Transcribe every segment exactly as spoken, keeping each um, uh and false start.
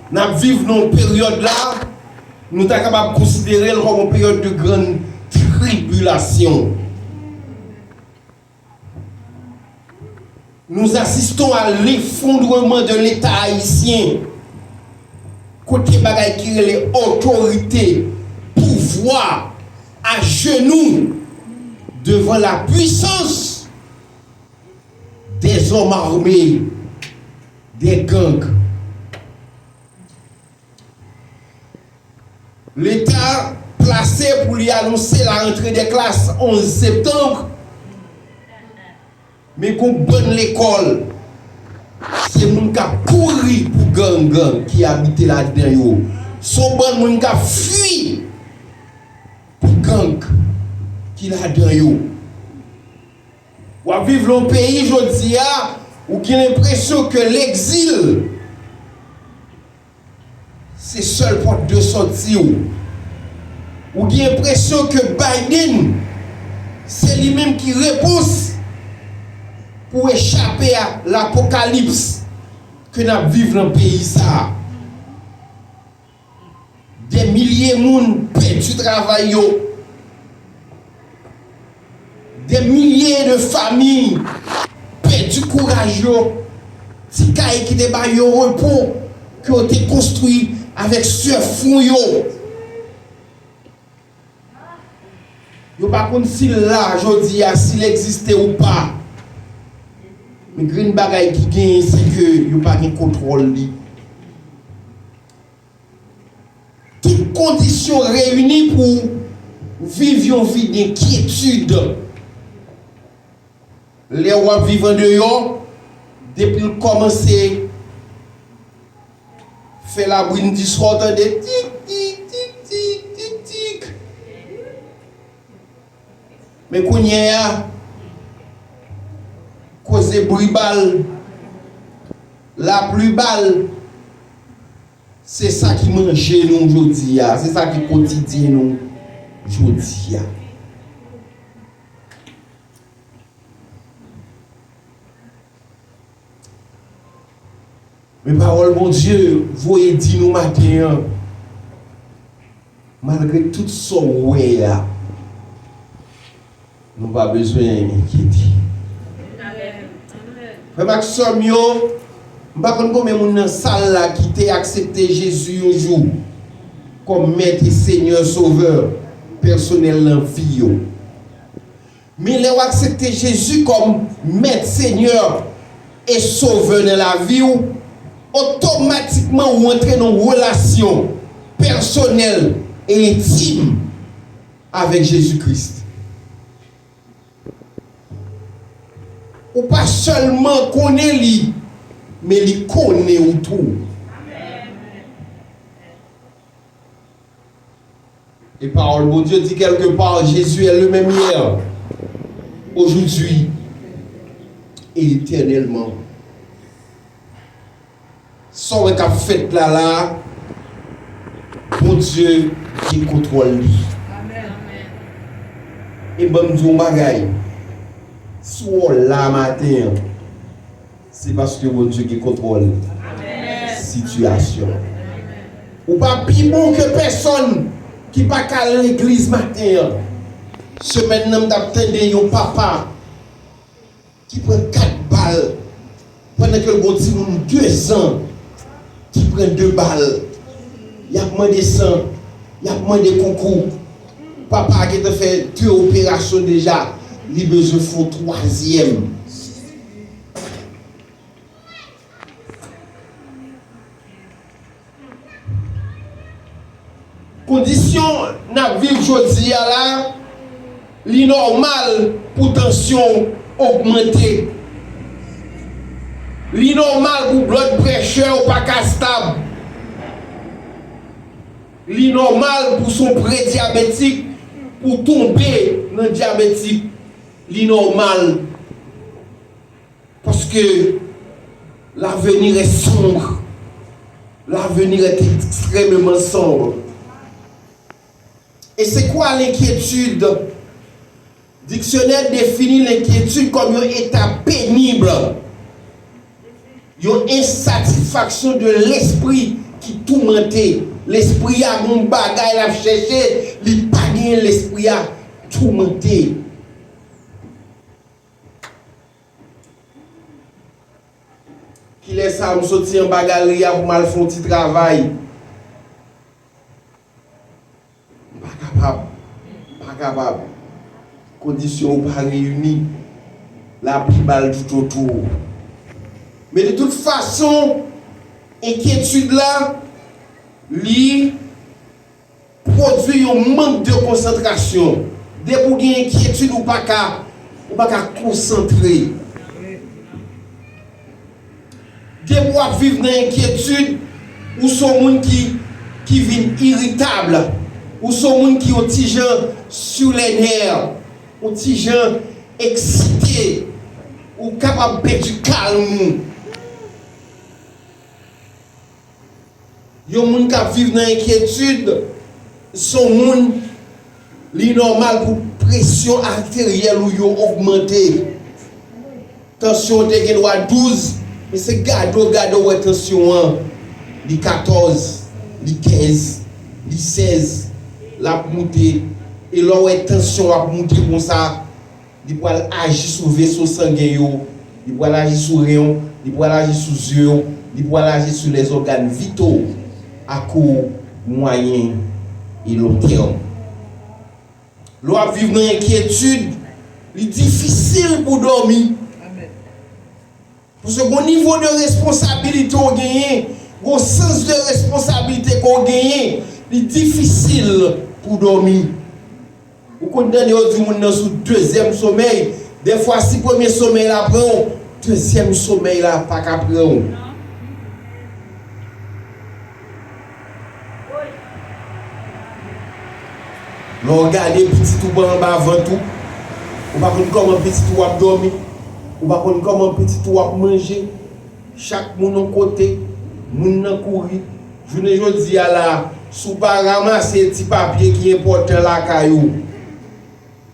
N ap viv nan yon peryòd la, nou ta kapab konsidere l kòm yon peryòd de grande tribulation. Nous assistons à l'effondrement de l'État haïtien, kote bagay ki rele otorite, pouvwa, ajenou devan la puissance des hommes armés, des gangs. Leta plase pou li anonse la rentrée des classes onz septanm. Men gon bann lekòl, se moun k ap kouri pou gang ki abite ladan yo. Se yon bann moun k ap fui pou gang ki ladan yo. W ap viv nan yon peyi jodi a, ou gen lenpresyon ke legzil se sèl pòt de sòti w. Ou gen enpresyon ke Biden se li menm ki repons pou echape a lapokalips ke n ap viv nan peyi sa a. Dè milye moun pèdi travay yo. Dè milye de fanmi pèdi kouraj yo. Ti kay ki te ba yo repo, ke yo te konstwi avèk sè fwon yo. Yo pa konn si l la jodi a, si l egziste ou pa. Men grenn bagay ki genyen, se ke yo pa gen kontwòl li. Tout kondisyon reyini pou viv yon vi denkyetid. Lè w ap viv andeyò, depi l kòmanse fè labri, n di swa w tande tik, tik, tik, tik, tik, tik. Men kounye a, koze bri bal, lapli bal, se sa ki manje nou jodi a, se sa ki kotidyen nou jodi a. Men pawòl Bondye voye di nou maten an, malgre tout sa w wè a, nou pa bezwen enkyete. Frè m ak sè m yo, m pa konn konbyen moun nan sal la ki te aksepte Jezi yon jou kòm Mèt e Senyè Sovè pèsonèl nan vi yo. Men lè w aksepte Jezi kòm Mèt, Senyè e Sovè nan lavi w, otomatikman ou antre nan yon relasyon pèsonèl e entim avèk Jezi Kris. Ou pa sèlman konnen li, men li konnen ou tou. E pawòl Bondye di kèlke pa, Jésus est le même hier, aujourd'hui et éternellement. Sa w wè k ap fèt la la, Bondye gen kontwòl li. E ban m di w yon bagay, si w la maten an, se paske Bondye gen kontwòl sitiyasyon. Ou pa pi bon ke pèsonn ki pa ka al legliz maten an. Semèn nan, m t ap tande yon papa ki pran kat bal, pandan ke l gen yon timoun de zan ki pran de bal. Y ap mande san, y ap mande konkou. Papa a gentan fè de operasyon deja, li bezwen fè yon twazyèm. Kondisyon n ap viv jodi a la, li nòmal pou tansyon w ogmante. Li nòmal pou blood pressure w pa ka stab. Li nòmal pou s on predyabetik, pou w tonbe nan dyabetik. Li nòmal. Parce que l'avenir est sombre. L'avenir est extrêmement sombre. Et c'est quoi l'inquiétude? Diksyonè defini lenkyetid kòm yon eta penib, yon ensatisfaksyon de lespri ki toumante. Lespri a gon bagay l ap chèche, li pa genyen, lespri a toumante. Kilè sa a m soti anba galri a pou m al fè yon ti travay? M pa kapab. M pa kapab. Kondisyon yo pa reyini. Lapli ba l toutotou. Men de tout fason, enkyetid la, li pwodui yon mank de konsantrasyon. Depi w gen enkyetid, ou pa ka, ou pa ka konsantre. Depi w ap viv nan enkyetid, ou se yon moun ki, ki vin iritab. Ou se yon moun ki yon ti jan sur les nerfs, yon ti jan eksite. Ou kapab pèdi kalm ou. Yon moun k ap viv nan enkyetid, se yon moun, li nòmal pou presyon arteryèl ou yo ogmante. Tansyon w te gen dwa douz, men se gade w gade w wè tansyon an, li katòz, li kenz, li sèz, l ap moute. E lè w wè tansyon w ap moute konsa, li pral aji sou veso sangen yo, li pral aji sou ren w, li pral aji sou zye w, li pral aji sou les organes vitaux à court, moyen et long terme. Lè w ap viv nan enkyetid, li difisil pou w dòmi. Paske gon nivo de responsabilite w genyen, gon sans de responsabilite ke w genyen, li difisil pou w dòmi. Ou konn tande yo di moun nan sou dezyèm somèy. Dèfwa, si premye somèy la pran w, dezyèm somèy la pa ka pran w. Lè w gade pitit ou pa anba vant ou, ou pa konn kòman pitit ou ap dòmi, ou pa konn kòman pitit ou ap manje. Chak moun yon kote, moun nan kouri. Jounen jodi a la, si w pa ranmase ti papye ki enpòtan lakay ou,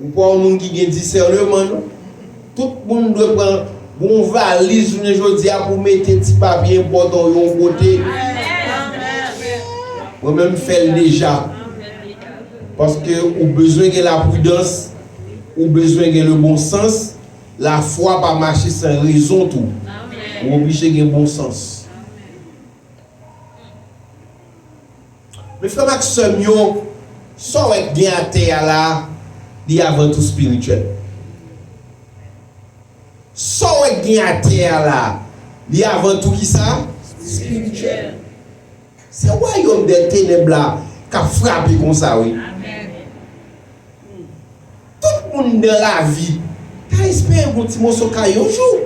ou pa yon moun ki gen disèneman, non. Tout moun dwe pran yon valiz jounen jodi a pou mete ti papye enpòtan w yo yon kote. Mwen menm, m fè l deja. Paske ou bezwen gen lapridans, ou bezwen gen le bon sens. Lafwa pa mache san rezon tou. Ou oblije gen bon sans. Men frè m ak sè m yo, sa w wè k gen atè a la, li avan tou espirityèl. Sa w wè k gen atè a la, li avan tou kisa? Espirityèl. Se wayòm dè tenèb la k ap frape konsa, wi. Tout moun nan lavi ka espere gon ti moso kay yon jou.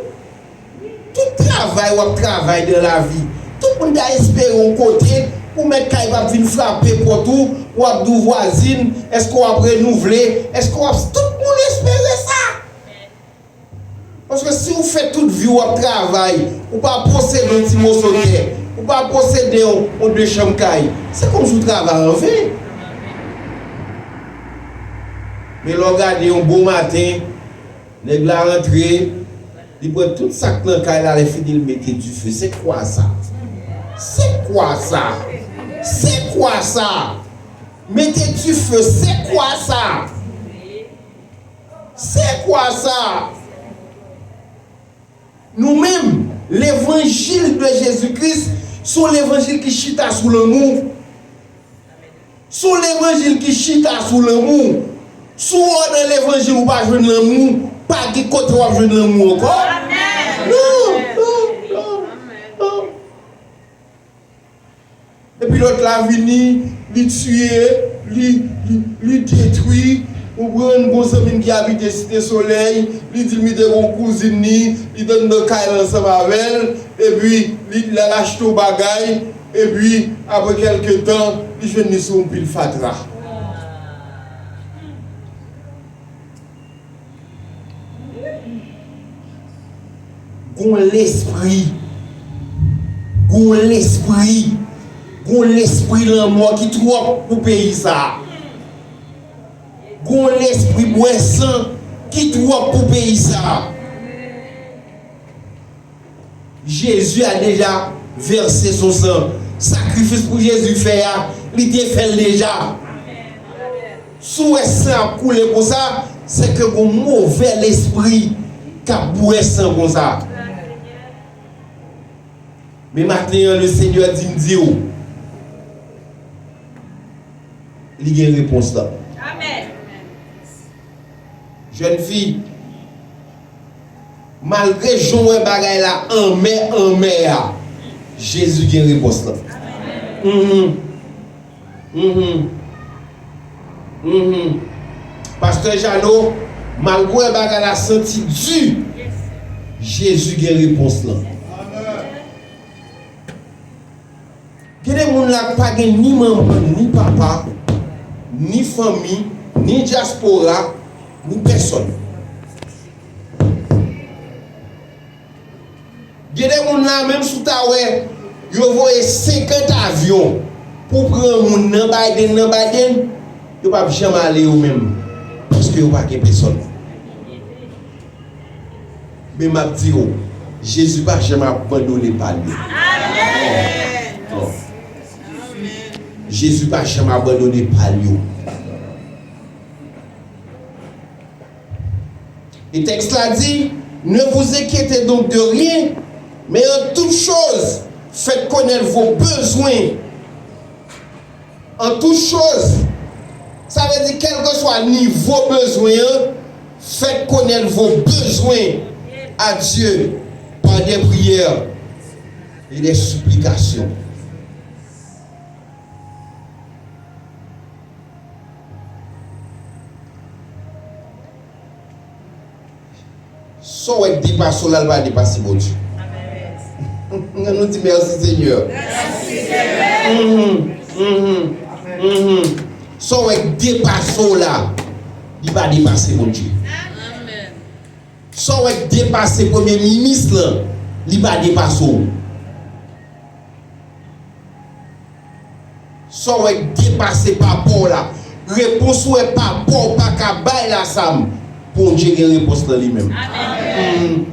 Tout travay w ap travay nan lavi, tout moun ta espere yon kote pou mèt kay p ap vin frape pòt ou, w ap di w vwazin, èske w ap renouvle, èske w ap, tout moun espere sa. Paske si w fè tout vi w ap travay, ou pa posede yon ti moso tè, ou pa posede yon, yon de chanm kay, se kòmsi w travay anven. Men lè w gade yon bon maten, nèg la rantre, li pran tout sa k nan kay la, lè fini l mete dife. Se kwa sa? Se kwa sa? Se kwa sa? Mete dife, se kwa sa? Se kwa sa? Nou menm, levanjil de Jezi Kris se yon levanjil ki chita sou lanmou. Se yon levanjil ki chita sou lanmou. Si w nan levanjil ou pa jwenn lanmou, pa gen kote w ap jwenn lanmou ankò. Non, non, non, non. Epi lòt la vini, li tiye, li, li, li detwi. Ou konprann, gon zanmi m ki abite Site Solèy, li di m li te gon kouzin li, li t anndan kay la ansanm avè l, epi li, l al achte yon bagay, epi apre kèlke tan, li jwenn li sou yon pil fatra. Gon lespri, gon lespri, gon lespri lanmò ki twòp pou peyi sa a. Gon lespri bwè san ki twòp pou peyi sa a. Jezi a deja vèse son san. Sakrifis pou Jezi fè a, li te fè l deja. Si w wè san ap koule konsa, se ke gon move lespri k ap bwè san konsa. Men maten an, Lesenyè di m di w, li gen repons lan. Amèn. Jèn fi, malgre jan w wè bagay la anmè, anmè a, Jezi gen repons lan. Mhm. Mhm. Mhm. Pastè Jano, malgre w wè bagay la santi di, Jezi gen repons lan. Gen de moun la k pa gen ni manman, ni papa, ni fanmi, ni dyaspora, ni pèsòn. Gen de moun la, menm si w ta wè yo voye senkant avyon pou pran moun nan Biden, nan Biden, yo p ap janm ale yo menm, paske yo pa gen pèsòn. Men m ap di w, Jezi pa janm abandone pa l yo. Amèn. Non. Jezi pa janm abandone pa l yo. E tèks la di, ne vous inquiétez donc de rien, mais en toute chose, faites connaître vos besoins. En toute chose, sa vle di, kèlkeswa nivo bezwen an, faites connaître vos besoins à Dieu par des prières et des supplications. Sa w wè k depase w la, l pa depase Bondye. Ann nou di, mèsi, Senyè. Mhm, mhm, mhm. Sa w wè k depase w la, li pa depase Bondye. Sa w wè k depase premye minis lan, li pa depase w. Sa w wè k depase papa w la, repons ou wè papa w pa ka bay la, Sam, Bondye gen repons lan li menm. Amèn. Mhm.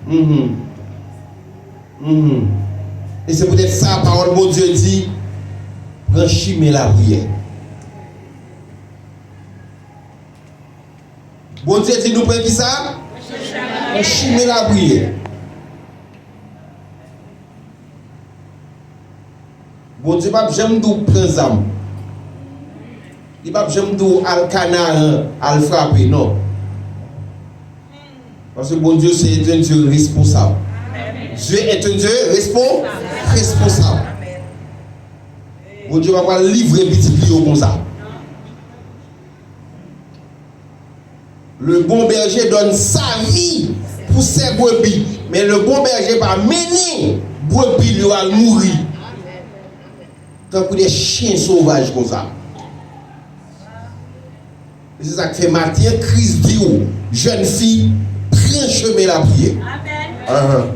Mhm. Mhm. E se poutèt sa, pawòl Bondye di, pran chimen lapriyè. Bondye di nou pran kisa? Pran chimen lapriyè. Bondye p ap janm di w pran zam. Li p ap janm di w al Kanaran, al frape, non. Paske Bondye se est un Dieu responsable. Dieu est un Dieu respon-, responsable. Bondye pa pral livre pitit li yo konsa. Le bon berger donne sa vie pour ses brebis, men le bon berger pa mennen brebi l yo al mouri tankou de chen sovaj konsa. E se sa k fè maten an Kris di w, jèn fi, pran chemen lapriyè. Amèn. Ahan.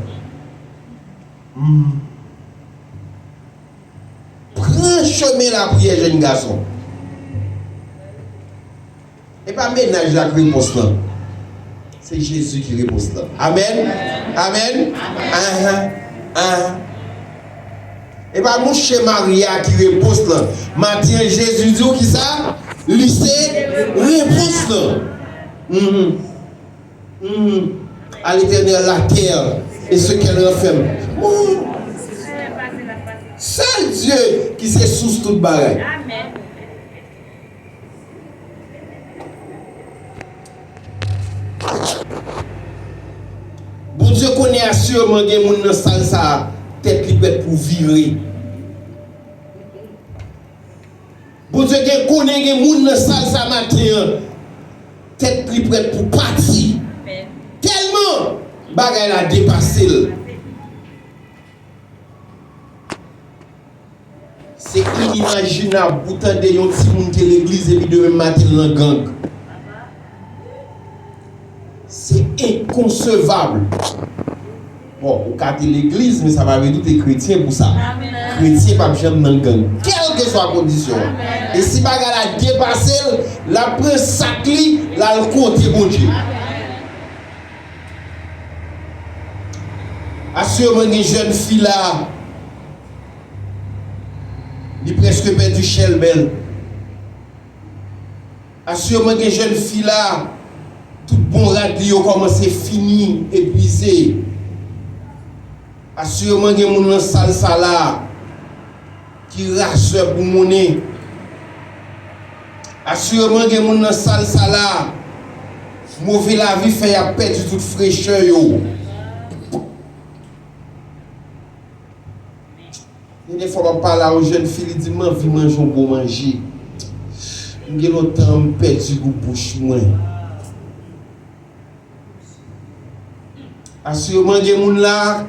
Hmm. Pran chemen lapriyè, jèn gason. E pa mennaj la k repons lan. Se Jezi ki repons lan. Amèn. Amèn. Ahan. Ahan. E pa mouche marye a ki repons lan. Maten an, Jezi di w kisa? Li se repons lan. Mhm. Mhm. À l'Éternel la terre et ce qu'elle renferme. Oh. Sèl Dye ki se sous tout bagay. Amèn. Bondye konnen asireman gen moun nan sal sa a, tèt li prèt pou vire. Bondye gen, konnen gen moun nan sal sa maten an, tèt li prèt pou pati. Amèn. Tèlman bagay la depase l. Se inimajinab pou tande yon timoun te legliz epi demen maten l nan gang. Se enkonsevab. Bon, ou ka te legliz, men sa pa vle di w te kretyen pou sa. Amèn. Kretyen p ap janm nan gang, kèlkeswa kondisyon an. Amèn. E si bagay la depase l, l ap pran sak li, l al kote Bondye. Amèn. Asireman gen jèn fi la, Li prèske pèdi chèlbè l. Asireman gen jèn fi la, tout bon rad li yo kòmanse fini, epuize. Asireman gen moun nan sal sa la ki razè pou monnen. Asireman gen moun nan sal sa la, move lavi fè y ap pèdi tout frechè yo. Gen de fwa m ap pale a yon jèn fi, li di m, "M anvi manje yon bon manje. M gen lontan m pèdi gou bouch mwen." Asireman gen moun la,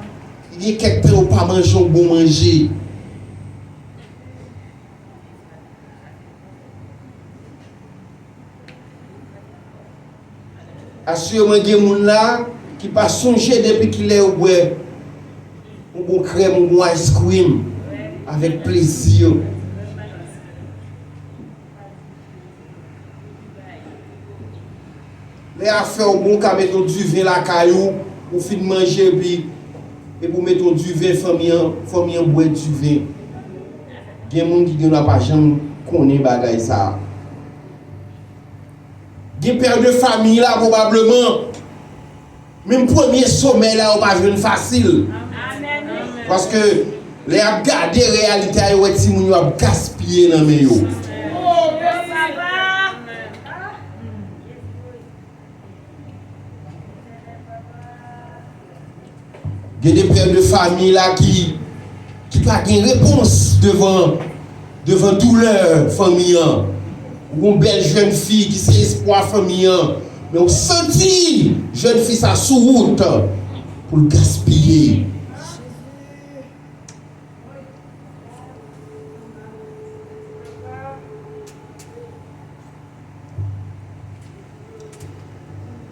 li gen kèk tan yo pa manje yon bon manje. Asireman gen moun la ki pa sonje depi kilè yo bwè yon bon krèm, yon bon ice cream avèk plezi. Lè afè w bon, w ka mete yon diven lakay ou, ou fin manje epi, epi w mete yon diven, fanmi an, fanmi an bwè diven. Gen moun ki gen dwa pa janm konnen bagay sa a. Gen pè de fanmi la, pwobableman, menm premye somèy la, yo pa jwenn fasil. Paske lè y ap gade reyalite a, yo wè timoun yo ap gaspiye nan men yo. Gen de pè de fanmi la ki, ki pa gen repons devan, devan doulè fanmi an. Ou gon bèl jèn fi ki se espwa fanmi an, men ou santi jèn fi sa sou wout pou l gaspiye.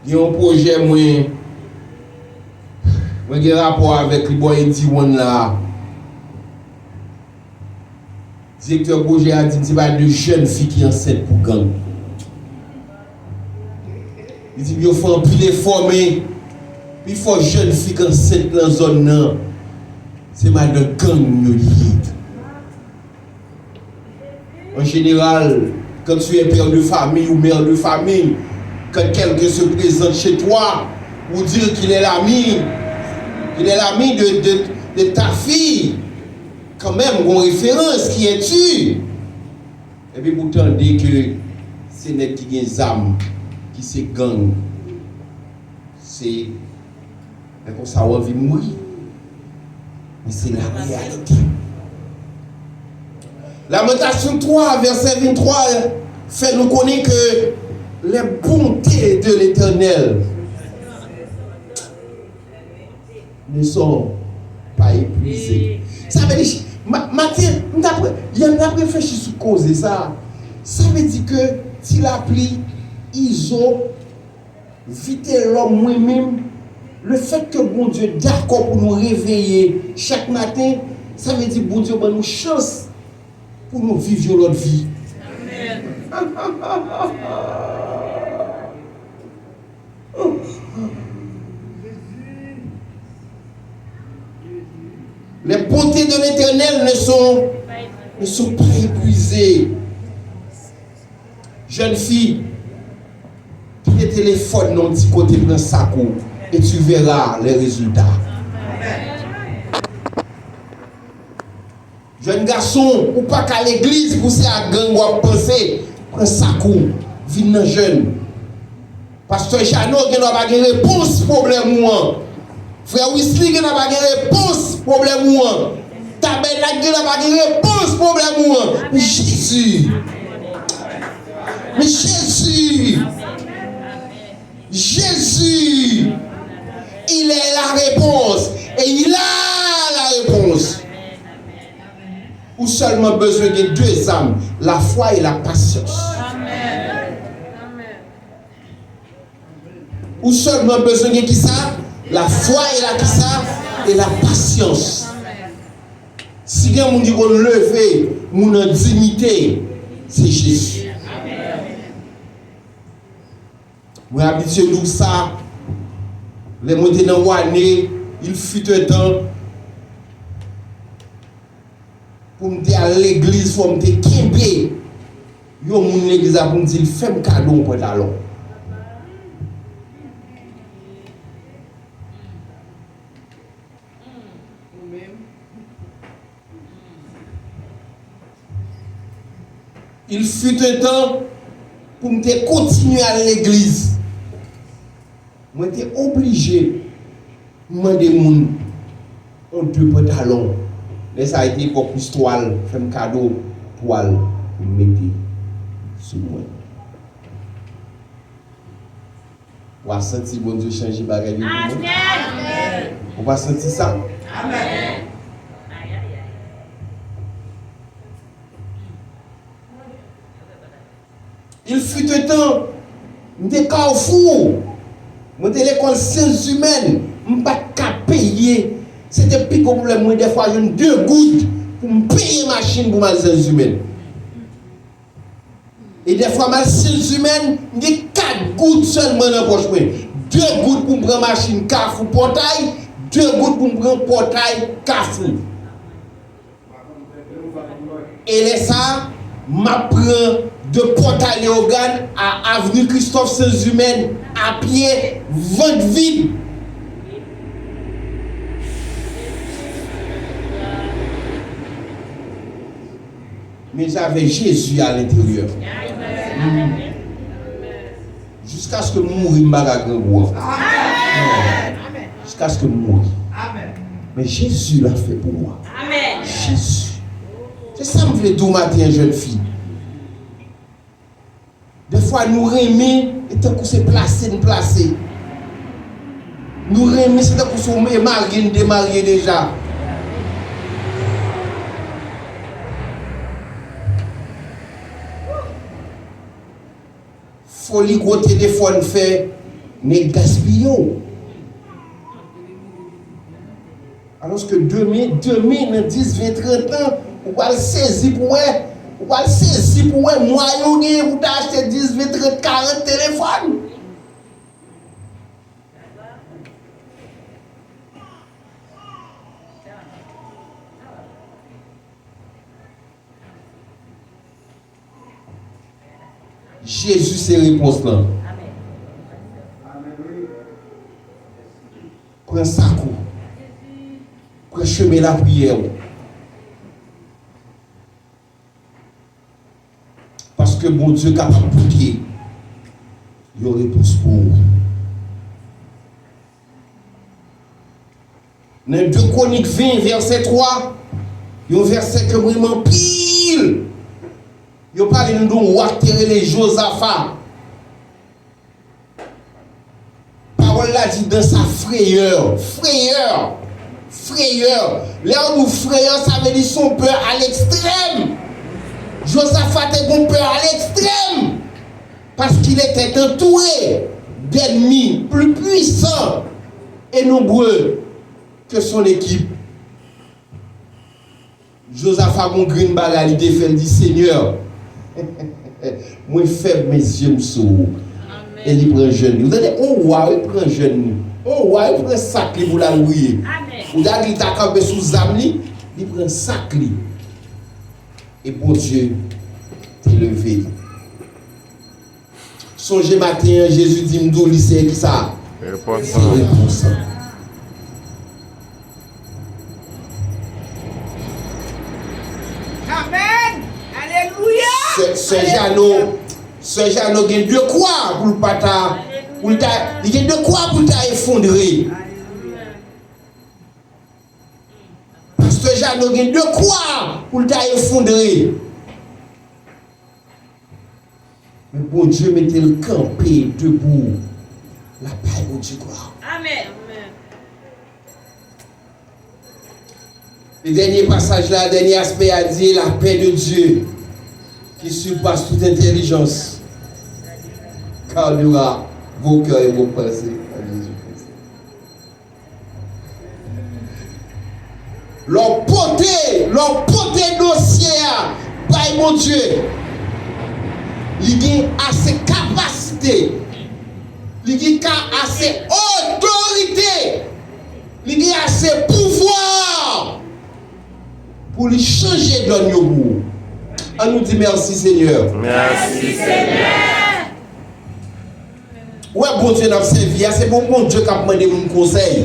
Gen yon pwojè mwen, mwen gen rapò avèk li bò Eddy One la. Direktè pwojè a di m se pa de jèn fi ki ansent pou gang. Li di m yo fè anpil efò, men pifò jèn fi k ansent nan zòn nan, se madan gang yo ye. En général, quand tu es père de famille ou mère de famille, quand quelqu'un se présente chez toi pour dire qu'il est l'ami, qu'il est l'ami de, de, de ta fille, kanmenm, gon referans, qui es-tu? Epi pou tande ke se nèg ki gen zam, ki se gang, se, men konsa w anvi mouri. Men se la reyalite. Lamantasyon twa, vèsè venntwa, fè nou konnen ke les bontés de l'Éternel ne sont pas épuisées. Sa vle di, ma-, maten, m t ap, yè m t ap reflechi sou koze sa. Sa vle di ke Ti Lapli, Izo, Vitelòm, mwen menm, le fèt ke Bondye dakò pou nou reveye chak maten, sa vle di Bondye ban nou chans pou nou viv yon lòt vi. Les bontés de l'Éternel ne sont, ne sont pas épuisées. Jèn fi, kite telefòn nan yon ti kote, pran sak ou, et tu verras les résultats. Jèn gason, ou pa ka legliz pou se a gang w ap panse. Pran sak ou, vin nan jèn. Pastè Jeannot gen dwa pa gen repons pwoblèm ou an. Frè Wesley gen dwa pa gen repons pwoblèm ou an. Tabènak gen dwa pa gen repons pwoblèm ou an. Men Jezi. Men Jezi. Jésus, il est la réponse. Et il a la réponse. Ou sèlman bezwen gen de zam, lafwa e lapasyans. Ou sèlman bezwen gen kisa? Lafwa e la kisa? E lapasyans. Si gen moun ki konn leve moun an diyite, se Jezi. Mwen abitye di w sa, lè mwen te nan Wane, il fut un temps, Pou m te al legliz, fò m te kenbe yon moun legliz la pou m di l fè m kado yon pantalon. Il fut un temps pou m te kontinye al legliz. Mwen te oblije mande moun yon de pantalon. Lè sa a te epòk lis twal, fè m kado twal pou m mete sou mwen. W a santi Bondye chanje bagay yo pou mwen? Amèn. Ou pa santi sa? Amèn. Il fut un temps, m te Kafou. Mwen te lekòl Syans Imèn. M pa t ka peye. Se te pi gwo pwoblèm mwen dèfwa jwenn de goud pou m peye machin pou m al Syans Imèn. E dèfwa m al Syans Imèn, m gen kat goud sèlman nan pòch mwen. De goud pou m pran machin Kafou Pòtay, de goud pou m pran Pòtay Kafou. E lè sa a, m ap pran de Pòtay Leyogàn a avni Kristòf Syans Imèn a pye, vant vid. Mais j'avais Jésus à l'intérieur. Jiskaske m mouri, m pa ka grangou ankò. Jiskaske m mouri. Men Jezi la fè pou mwen. Jezi. Se sa m vle di w maten an, jèn fi. Dèfwa nou renmen, e tankou se plase n plase. Nou renmen, se tankou se w marye n demarye deja. Foli gwo telefòn fè, nèg gaspiye w. Alòske demen, demen, nan dis, ven, trant an, ou pral sezi pou wè, ou pral sezi pou wè mwayen w genyen pou w ta achte dis, ven, trant, karant telefòn. Jezi se repons lan. Pran sak ou. Pran chemen lapriyè w. Paske Bondye kapab pote yon repons pou ou. Nan de Kwonik ven, vèsè twa, yon vèsè ke m renmen anpil. Yo pale nou de yon wa ki te rele Jozafa. Pawòl la di, dans sa frayeur, frayeur, frayeur. Lè yo di w frayeur, sa vle di se yon pè a lekstrèm. Jozafa te gen yon pè a lekstrèm. Parce qu'il était entouré d'ennemis plus puissants et nombreux que son équipe. Jozafa gon grenn bagay li te fè, l di, Senyè, mwen fèb, men zye m sou ou. E li pran jèn li. Ou tande, on wa, wi, pran jèn li. On wa, wi, pran sak li pou l al priye. Ou ta di l ta kanpe sou zam li, li pran sak li. E Bondye te leve li. Sonje maten an, Jezi di m di w li se ki sa? Repons lan. Se repons lan. Amèn. Alelouya. Sè, sè Jano, sè Jano gen de kwa pou l pa ta, pou l ta, li gen de kwa pou l ta efondre. Pastè Jano gen de kwa pou l ta efondre. Men Bondye mete l kanpe debou. L ap bay Bondye glwa. Amèn. E dènye pasaj la, dènye aspè a di, la paix de Dieu qui surpasse toute intelligence gardera vos cœurs et vos pensées en Jésus-Christ. Lè w pote, lè w pote dosye a bay Bondye, li gen ase kapasite, li gen ka, ase otorite, li gen ase pouvwa pou li chanje dòn yo pou ou. An nou di, mèsi, Senyè. Mèsi, Senyè. Ou wè, Bondye n ap sèvi a, se bon Bondye k ap mande moun konsèy.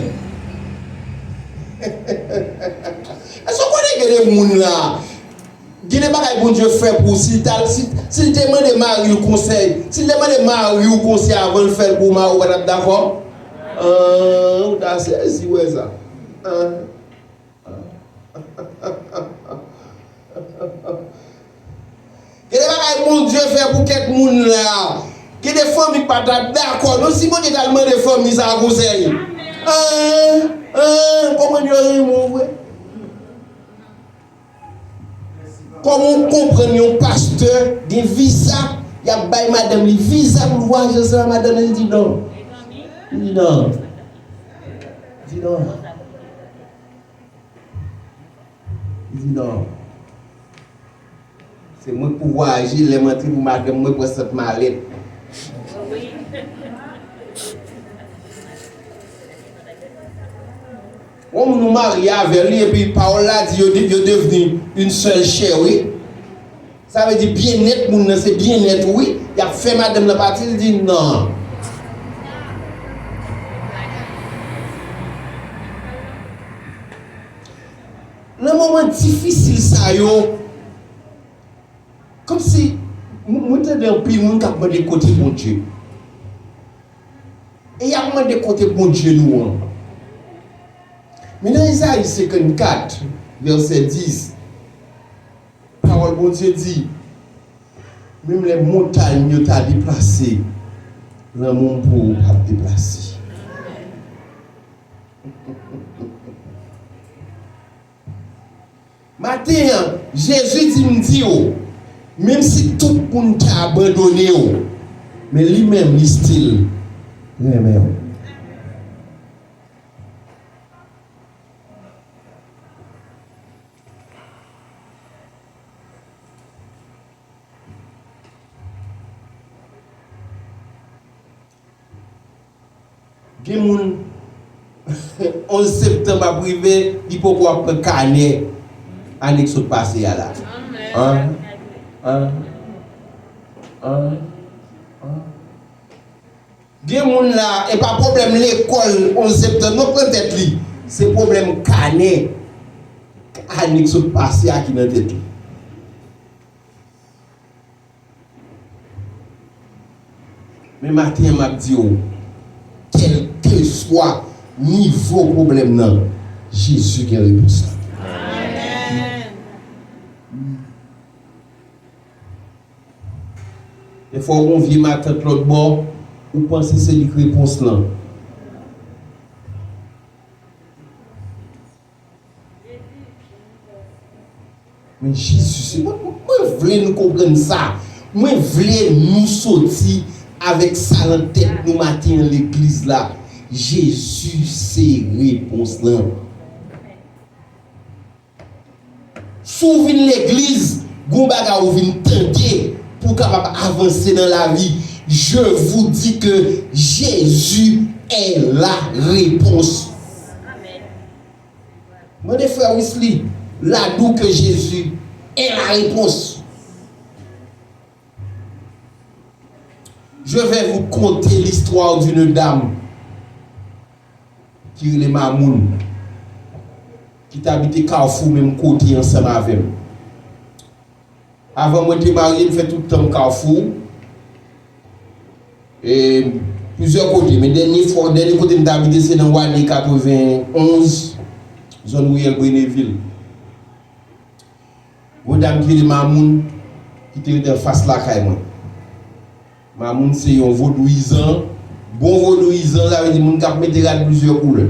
Èske w konnen gen de moun la, gen de bagay Bondye fè pou ou, si l ta, si, si l te mande mari l konsèy, si l te mande mari w konsèy avan l fè l pou ou, mari w pa t ap dakò? An, ou ta sezi wè sa. An. Gen de bagay Bondye fè pou kèk moun la. Gen de fanmi k pa t ap dakò non si Bondye t al mande fanmi sa a konsèy. An, an, kòman yo renmen w vre? Kòman w konprann yon pastè gen viza, y ap bay madanm li viza pou l vwayaje ansanm ak madanm li, li di non. Li di non. Li di non. Li di non. Se mwen k pou vwayaje, lè m antre pou madanm mwen pran sant malèt. Yon moun ou marye avè l, wi, epi pawòl la di yo, yo devni une seule chair, wi. Sa vle di byennèt moun nan, se byennèt ou, wi. Y ap fè madanm nan pati, l di non. Nan moman difisil sa yo, kòmsi, m-, mwen tande anpil moun k ap mande kote Bondye. E y ap mande kote Bondye nou an. Men nan Ezayi senkannkat, vèsè dis, pawòl Bondye di, menm lè montay yo ta deplase, lanmou m pou ou p ap deplase. Maten an, Jezi di m di w, menm si tout moun ta abandone w, men li menm, li still renmen w. Gen moun, onz septanm ap rive, li poko ap pran kanè ane k sot pase a la. An? An? An? An? Gen moun la, e pa pwoblèm lekòl onz septanm non k nan tèt li. Se pwoblèm kanè ane k sot pase a ki nan tèt li. Men maten an, m ap di w, kèlkeswa nivo pwoblèm nan, Jezi gen repons la. Amèn. Dèfwa, w gon vye matant lòt bò, ou panse se li k repons lan. Men Jezi, se mwen, mwen vle nou konprann sa. Mwen vle nou soti avèk sa nan tèt nou maten an legliz la. Jezi se repons lan. Si w vin legliz, gon bagay ou vin tande pou w kapab avanse nan lavi. Je vous dis que Jésus est la réponse. Mande frè Wisly, la di w ke Jezi est la réponse. Je vais vous conter l'histoire d'une dame ki rele Mamoun, ki t abite Kafou menm kote ansanm avè m. Avan mwen te marye, m fè tout tan m Kafou. E plizyè kote, men dènye fwa, dènye kote m t abite, se nan ane katrevenonz, zòn riyèl Brenevil. Gon dam ki rele Mamoun, ki te rete anfas lakay mwen. Mamoun se yon vodouyizan, bon vodouyizan, sa vle di moun k ap mete rad plizyè koulè.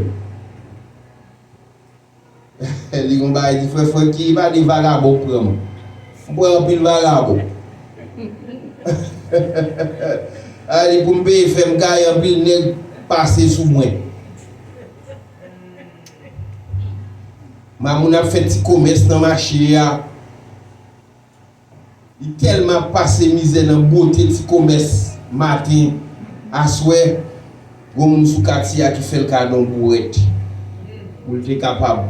Li gon bagay di, frè Francky, pa de vagabon k pran m. M pran anpil vagabon. A, li pou m peye fè m gaye, anpil nèg pase sou mwen. Mamoun ap fè ti komès nan mache a. Li tèlman ap pase mizè nan bote ti komès maten, aswè, gon moun sou katye a ki fè l kado yon bourèt pou l te kapab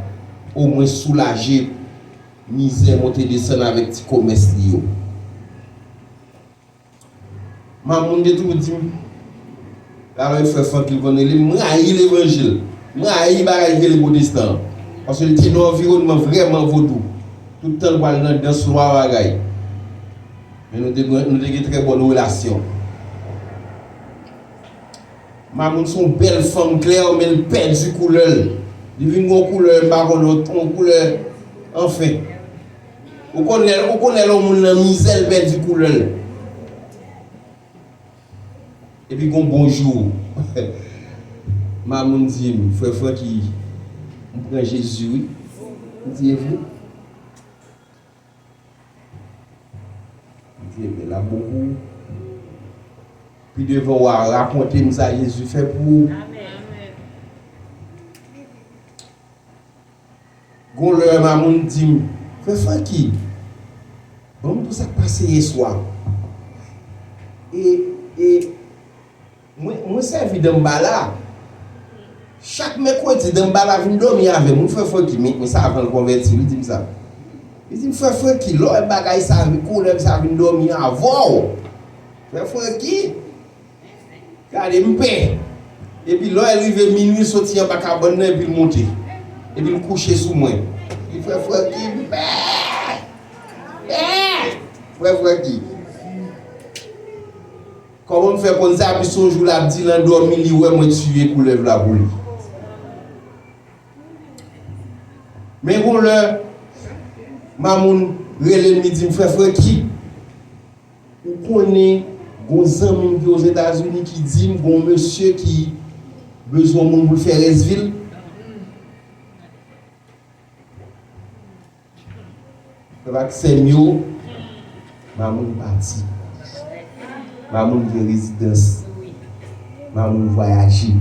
omwen soulaje mizè monte desann avèk ti komès li yo. Mamoun te toujou di m, alò e frè Francky l konn rele m, m rayi levanjil. M rayi bagay ki rele pwotestan an. Paske l te nan yon anviwònman vrèman vodou. Tout tan l pral nan dans lwa bagay. Men nou te, nou te gen trè bòn relasyon. Mamoun se yon bèl fanm klè, men l pèdi koulè l. Li vin gen yon koulè, m pa konn, yon, yon koulè, anfen. Ou konn lè, ou konn lè yon moun nan mizè, l pèdi koulè l. Epi gon bon jou, Mamoun di m, frè Francky, m pran Jezi, wi. M di, e vre? M di, ebyen, l ap bon pou ou. Pi devan, w a rakonte m sa Jezi fè pou ou. Gon lè, Mamoun di m, frè Francky, ban m tou sa k pase yèswa. E, e, mwen, mwen sèvi Danmbala. Chak mèkredi, Danmbala vin dòmi avè m. Wi, frè Francky, men, men sa avan l konvèti, li di m sa. Li di m, frè Francky, lè w wè bagay sa, koulè sa vin dòmi avè w. Frè Francky, gade, m pè. Epi lè l rive minwi, l soti anba kabann nan, epi l monte. Epi l kouche sou mwen. Li, frè Francky, m pè. Pè! Frè Francky. Kòman m fè konn sa? Pi se yon jou l ap di l andòmi, li wè mwen tiye koulèv la pou li. Men gon lè, Mamoun rele m, li di m, frè Francky, ou konnen gon zanmi m ki Ozetazini ki di m gon mesye ki bezwen moun pou l fè rès vi l? Frè ak sè m yo, Mamoun pati. Mamoun gen rezidans. Mamoun vwayaje.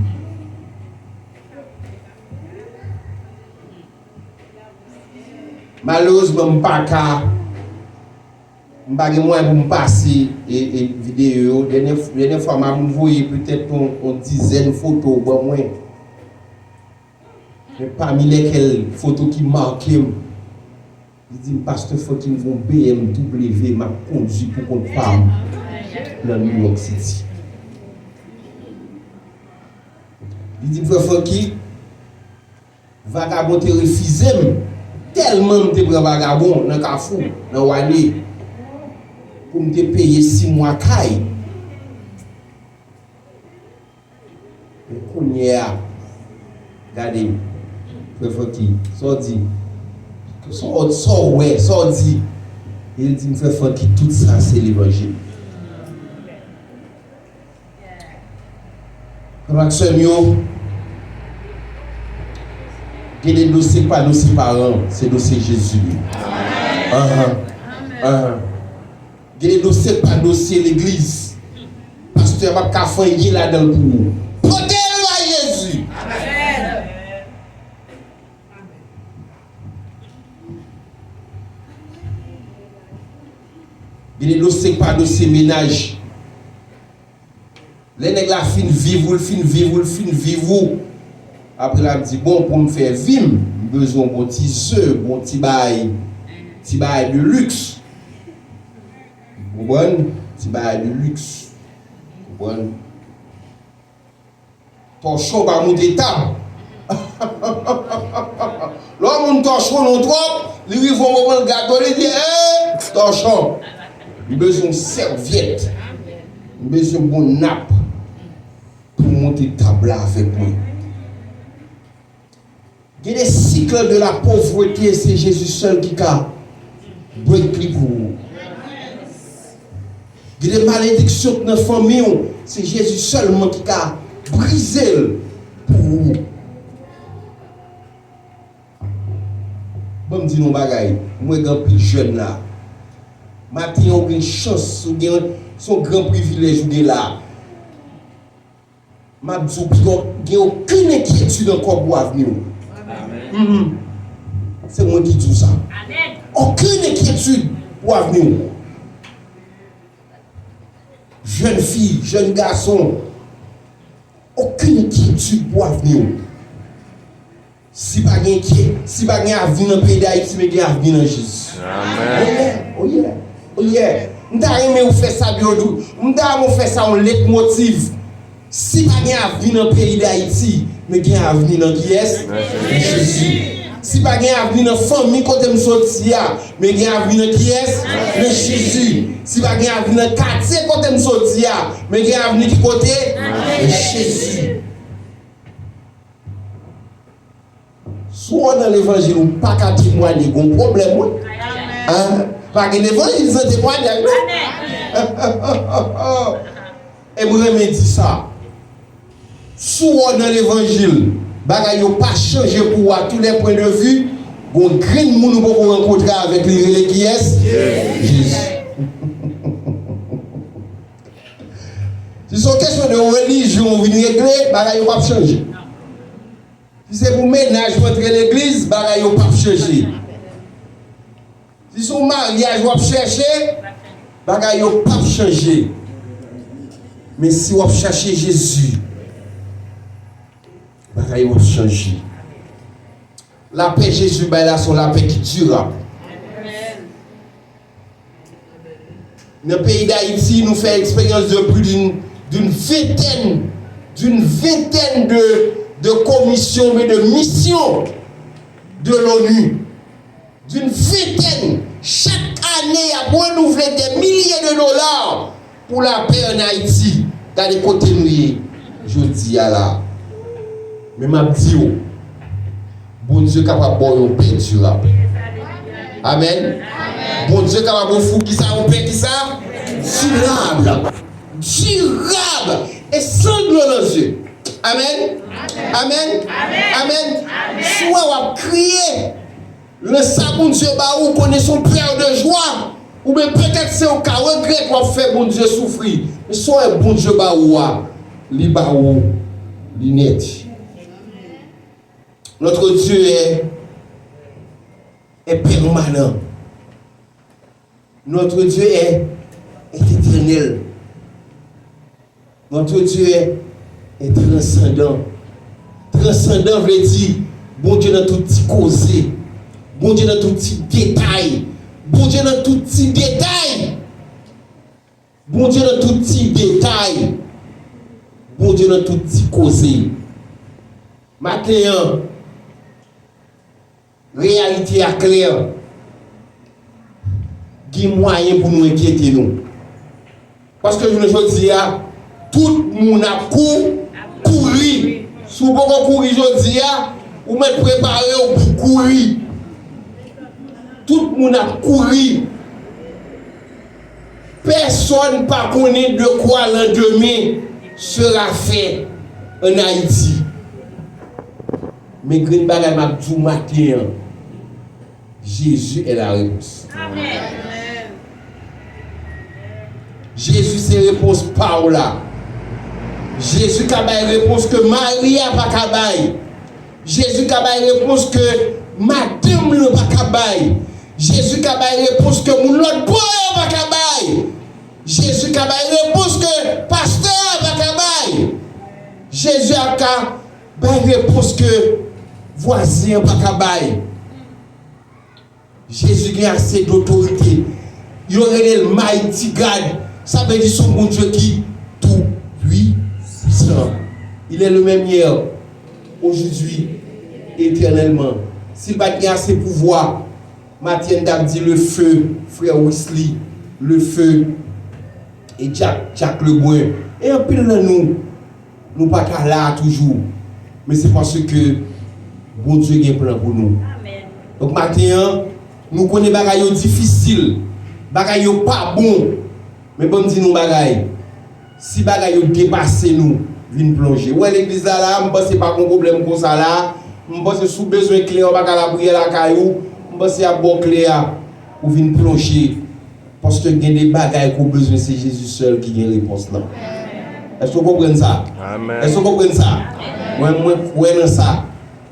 Malerezman, m pa ka, m pa gen mwayen pou m pase e, e videyo yo. Dènye, dènye fwa, Mamoun voye petèt yon, yon dizèn foto ban mwen. Men pami lèkèl foto ki make m, li di m, pastè Francky, m gon B M W m ap kondui pou kont pa m nan New York City. Li di m, frè Francky, vagabon te refize m, tèlman m te pran vagabon nan Kafou, nan Wane, pou m te peye sis mwa kay. Men kounye a, gade, frè Francky, sa w di? Sa w, sa w wè, sa w di? E l di m, frè Francky, tout sa se levanjil. Frè ak sè m yo, gen de dosye k pa dosye paran, se dosye Jezi li. Anhan. Anhan. Gen de dosye k pa dosye legliz. Pastè p ap ka fè anyen ladan l pou ou. Pote l bay Jezi. Gen de dosye k pa dosye mennaj. Lè nèg la fin viv ou, l fin viv ou, l fin viv ou, apre l ap di, bon, pou m fè vi m, m bezwen yon bon ti ze, bon ti bagay, ti bagay de luxe. Ou konprann? Ti bagay de luxe. Ou konprann? Tòchon pa moute tab. Lè yon moun tòchon nou twòp, li rive yon moman l gate w, li di, ee, tòchon, m bezwen yon sèvyèt, m bezwen yon bon nap pou moute tab la avèk mwen. Gen de cycle de la pauvreté, se Jezi sèl ki ka break li pou ou. Gen de malediksyon k nan fanmi w, se Jezi sèlman ki ka brize l pou ou. Ban m di nou yon bagay, mwen gen anpil jèn la. Maten an, ou gen chans, ou gen, se yon gran privilèj ou gen la. M ap di w, gen okenn enkyetid ankò pou avni w. Amèn. Mhm. Se mwen ki di w sa. Amèn. Okenn enkyetid pou avni w. Jèn fi, jèn gason, okenn enkyetid pou avni w. Si pa gen kè, si pa gen avni nan peyi Dayiti, men gen avni nan Jezi. Amèn. Oh yeah, oh yeah, oh yeah. M ta renmen ou fè sa, Biodou. M ta renmen ou fè sa yon lètmotiv. Si pa gen avni nan peyi Dayiti, men gen avni nan kiyès? Nan Jezi. Si pa gen avni nan fanmi kote m soti a, men gen avni nan kiyès? Nan Jezi. Si pa gen avni nan katye kote m soti a, men gen avni ki kote? Nan Jezi. Si w nan levanjil, ou pa ka temwanye, gon pwoblèm, wi. An? Pa gen levanjil san temwanyaj, non? E m renmen di sa. Si w nan levanjil, bagay yo pa chanje pou ou à tous les points de vue, gon grenn moun ou poko rankontre avèk li rele kiyès? Jezi. Si se yon kesyon de relijyon ou vin regle, bagay yo p ap chanje. Si se pou mennaj ou antre legliz, bagay yo p ap chanje. Si se yon maryaj w ap chèche, bagay yo p ap chanje. Men si w ap chèche Jezi, bagay yo ap chanje. Lapè Jezi bay la se yon lapè ki dirab. Nan peyi Dayiti, nou fè eksperyans de plus d'une, d'une vingtaine, d'une vingtaine de, de commissions, mais de missions de l'ONU. D'une vingtaine. Chak ane, y ap renouvle des milliers de dollars pou lapè an Ayiti. Gade kote nou ye jodi a la. Men m ap di w, Bondye kapab ba w yon pè dirab. Amèn. Bondye kapab ofri w kisa? Yon pè kisa? Dirab. Dirab. E san dlo nan zye. Amèn. Amèn. Amèn. Si w wè w ap kriye, lè sa Bondye ba ou, konnen se yon plè de jwa. Oubyen petèt se yon ka regrèt w ap fè Bondye soufri. Men sa w wè Bondye ba ou a, li ba ou li nèt. Notre Dieu est, est permanent. Notre Dieu est, est éternel. Notre Dieu est, est transcendant. Transandan vle di Bondye nan tout ti koze. Bondye nan tout ti detay. Bondye nan tout ti detay. Bondye nan tout ti detay. Bondye nan tout ti koze. Maten an, reyalite a klè. Gen mwayen pou nou enkyete nou. Paske jounen jodi a, tout moun ap kou, kouri. Si w poko kouri jodi a, ou mèt prepare w pou kouri. Tout moun ap kouri. Pèsonn pa konnen de kwa landemen sera fè ann Ayiti. Men grenn bagay m ap di w maten an, Jezi est la réponse. Jezi se repons pa w la. Jezi ka bay repons ke Maria pa ka bay. Jezi ka bay repons ke madanm lan pa ka bay. Jezi ka bay repons ke moun lòt bò yo pa ka bay. Jezi ka bay repons ke pastè a pa ka bay. Jezi a ka bay repons ke vwazen an pa ka bay. Jezi gen ase dotorite. Yo rele l Mighty God. Sa vle di se yon Bondye ki tou pwisan. Il est le même hier, aujourd'hui, éternellement. Si l pa t gen ase pouvwa, Maten an t ap di le feu, frè Wisly, le feu, e Jack, Jack Lebrun. E anpil nan nou, nou pa ka la a toujou. Men se paske Bondye gen plan pou nou. Donk maten an, nou konnen bagay yo difisil, bagay yo pa bon. Men ban m di nou bagay. Si bagay yo depase nou, vin plonje. Ou wè legliz la la, m panse pa gon pwoblèm konsa la. M panse si w bezwen klè, ou pa ka lapriyè lakay ou, m panse y ap ba w klè a, ou vin plonje. Paske gen de bagay ke w bezwen, se Jezi sèl ki gen repons lan. Èske w konprann sa? Amèn. Èske w konprann sa? Mwen, mwen kwè nan sa.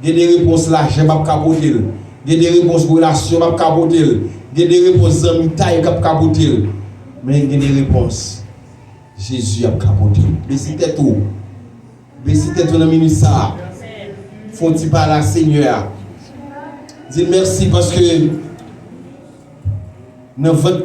Gen de repons lajan p ap ka pote l. Gen de repons relasyon p ap ka pote l. Gen de repons zanmitay p ap ka pote l. Men gen de repons Jezi ap ka pote l. Bese tèt ou. Bese tèt ou nan minit sa a. Fè yon ti pale a Senyè a. Di l mèsi paske nan vant